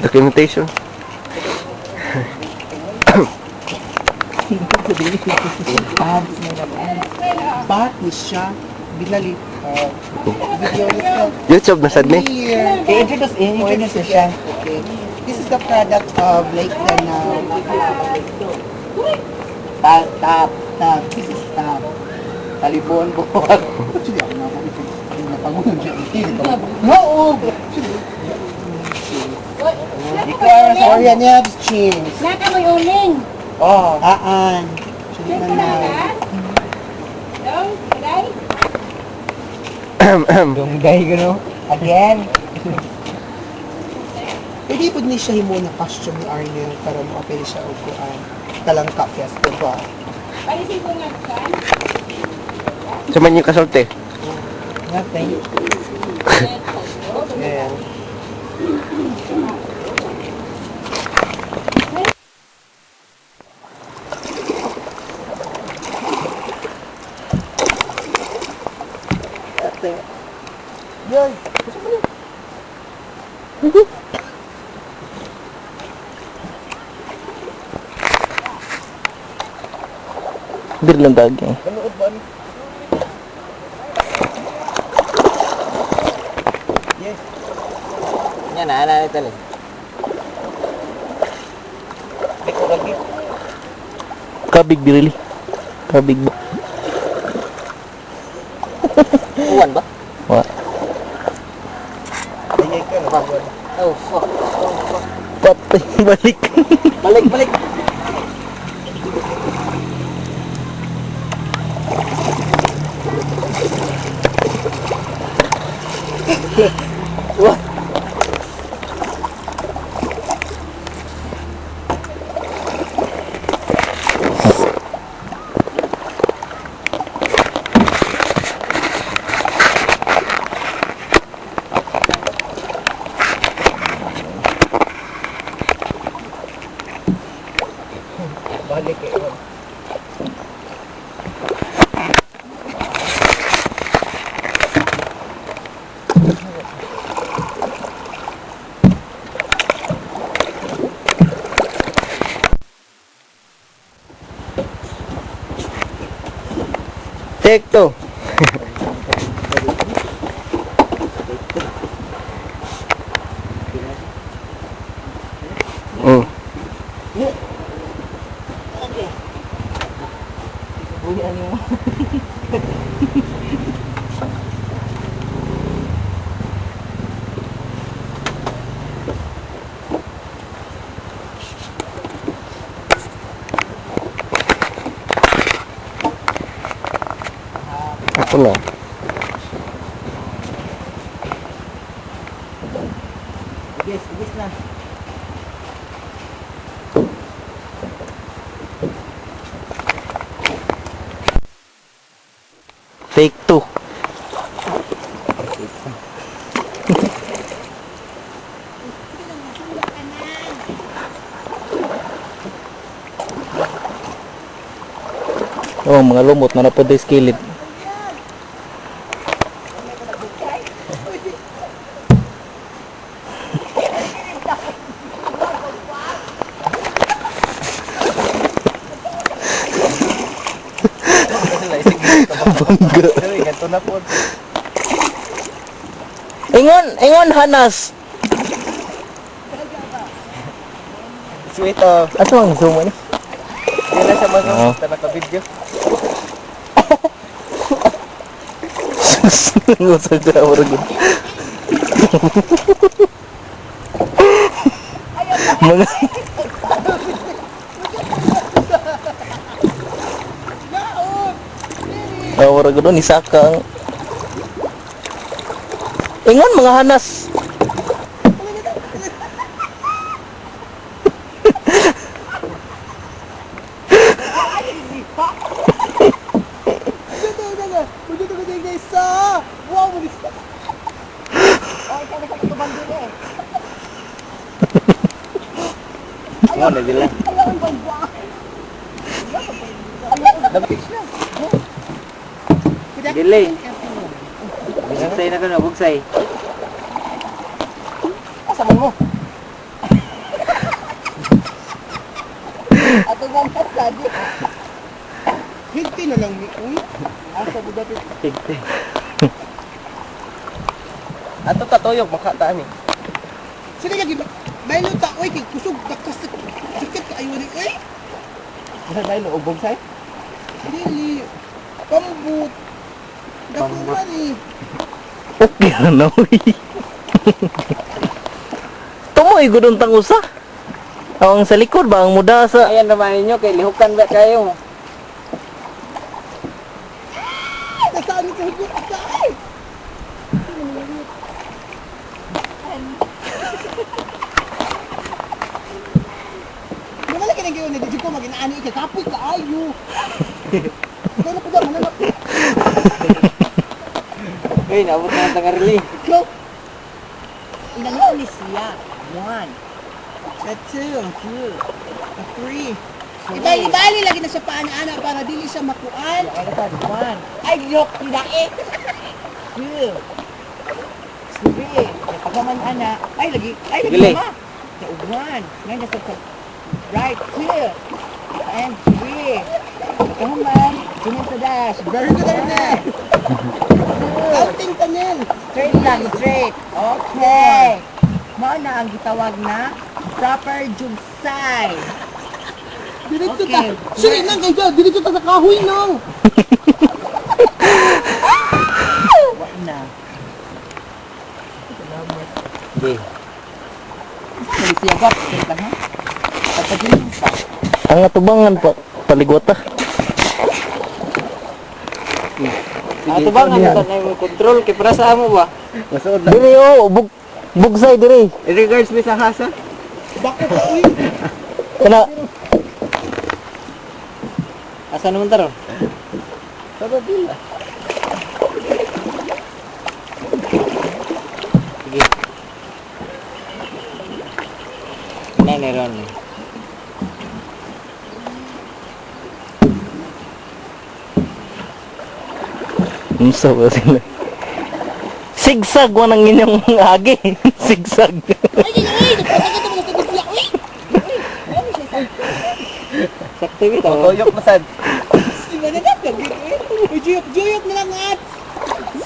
Documentation. Tabs na na Bat ni siya. Binali. Video yourself. YouTube na sad ni. Here. I-introduce, i-introduce na siya. Okay. This is the product of Lake Danau. Tap, tap. Tab. This is tab. Talibon, buwag. Actually, ako na ako. Napangunan siya. No! Korean Yabs cheese. Naka mo'y uling. Oh. Aan. Actually, Sure ka na na. ka? Dong, kaday? Dungday gano. Again. Pwede po ni siya himo na costume ni Arnel para mo-appeal siya og kuan. Talangka fiesta ba? Palisin ko nga kan? Sa man yung kasulti. Nothing. Yeah. Yun. Bir lang dagi. Manood ba ni? Yes. Yan na, ana ito lang. Kabig birili. Kabig ba? Uwan ba? Wa. Ayay ka na. Oh, fuck. Oh, fuck. Patay balik. Balik, balik. Wah. Balik eh. Take two. Uy, ano mo? Ako na. Yes, yes na. Take two. Oh, mga lumot na napod skillet. Bangga. Ganito na po. Ingon, ingon Hanas. Sweet oh. Ato ang zoom ano? Yan na sa mga Oo. basta naka-video. Ngusog sa orgo. Mga Awara ko doon, isaka ang Ingon mga hanas. Wow, malis ka. Mo na dila. Dili. Bugsay na kuno, bugsay. Asa man mo? Ato bang pasadi? Hinti na lang ni uy. Asa mo dapit? Higte. Ato tatuyok makataan eh. Sila lagi ba? Dahil ta oy kay kusog takas sakit kaayo ni oy. Masa tayo ubog say? Dili. Pambut. Dako man eh. Okay na na, uy. Tumoy gudong tang usa. Ang sa likod ba ang muda sa Ayan naman ninyo kay lihukan ba kayo? Nasaan sa hugot asa ay. Wala ka nang gayon, di ko maginaani ka kapoy kaayo. Kaya na po daw, mananap. Uy, naabot na ang tangarili. Ikaw. Ilang ni siya? One. A two. A three. Ibali-bali lagi na siya paana-ana para dili siya makuan. One. Ay, look, tinae. Two. Three. Pagkaman ana. Ay, lagi. Ay, lagi Gili. ma. Sa one. Ngayon, nasa sa right. Two. And three. Pagkaman. Tingin sa dash. Very good, Arnel. Counting tanel. Straight lang, straight. Okay. Mao na ang gitawag na proper jugsay. Diretso Okay. ta. Sige nang kayo, diretso ta sa kahoy nang. Wa na. Okay. Saan siya gap? Straight lang ha? Pagpagilin pa. Ang atubangan pa paligwata. Ato ba nga nito na yung control kay para sa amo ba? Masuod lang. Dire oh, bug bugsay dire. In regards mi sa hasa? Bako ka uy. Kana Asa naman taron? Sa Babila. Sige. Na ni Ron. unsa ba sila? Sigsag wa nang inyong agi. Sigsag. Ay, ay, ay, nagpasakit naman sa tagod siya. Uy! Sakto bitaw. Tuyok na sad. Si mananap lagi uy. Uy, juyok, juyok na lang at.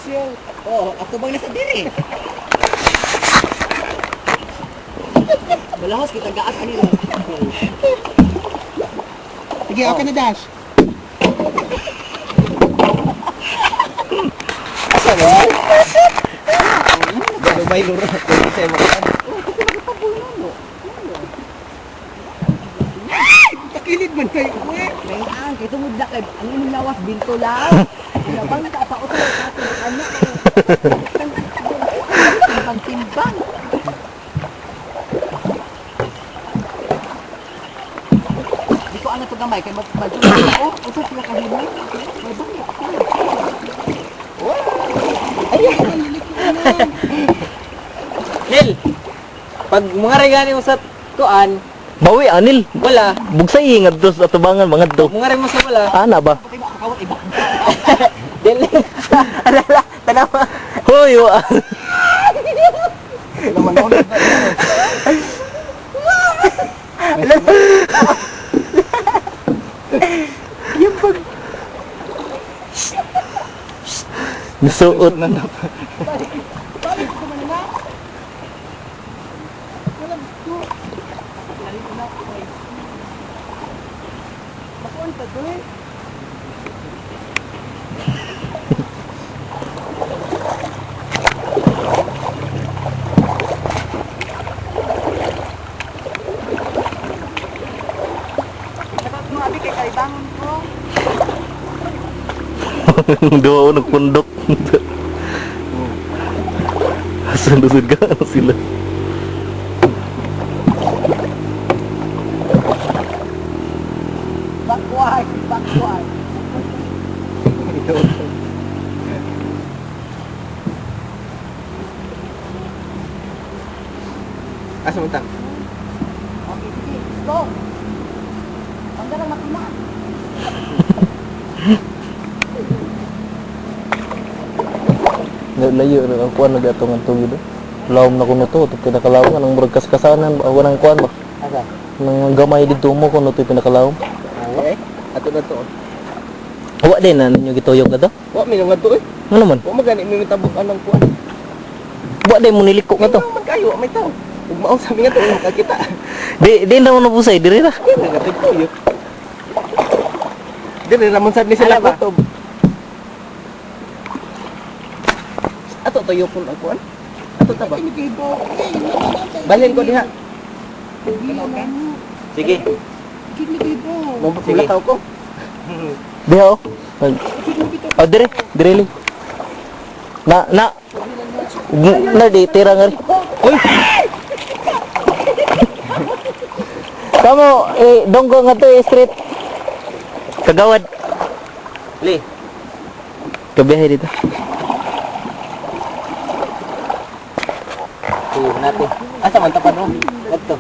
Shoot. Oh, ako bang nasa dire? Balahos kita gaas ani ro. Sige, okay na dash. Balubay luro. Tuyok sa imo. Takilid man kayo uy. May ang kay tungod na kay ang imong lawas binto lang. Labang ka pa utoy ka anak. Timbang timbang. Di ko ano to gamay kay mag oh, usa sila kahimay. May bangya. Ay, ang lilik ko na. Nil. Pag mga regani mo sa kuan, Bawi anil. wala. Bugsay ngadto sa atubangan mga do. Mga mo sa wala. Ana ba? Patay mo akawat iba. Dili. Alala, tanawa. Hoy, wa. Nisuot. Balik ko man na. Wala ko. Makuan pa to eh. Dapat mo abi kay kaibangon ko. Duha nagpundok. Asa lusod ka ano sila? Backward, backward. Asa mo tang? Okay, sige. Go. Ang darang makina. Layo ra ang kuan nagatungan tugid. oh. Lawom na kuno to, ito pinakalawom ang murag kaskasanan, ba nang kuan ba. Asa? Nang gamay dito mo kuno to pinakalawom. Okay. Ato na to. Wa din na ninyo gituyok na to. Wa mi nga to eh. Ano man? Wa magani mi mitabok anang kuan. Wa din mo niliko nga to. Nga man kayo, wa may tao. Ug mao sa mi nga to makakita. Di di na mo nabusay diri ra. Kaya nga tuyok. Dire ramon sad ni sila Ala ba? kutob. Ato tuyokon ang kuan. Ato ta ba? Balhin ko diha. Sige. Mabulakaw ko. Diha oh. Oh, dire, dire li. Na na na di tira nga ri. Uy. Kamo eh donggo nga to eh, street. Kagawad. Li. Kabiyahe dito. Tuyo natin. Asa man ta pa no? Adto.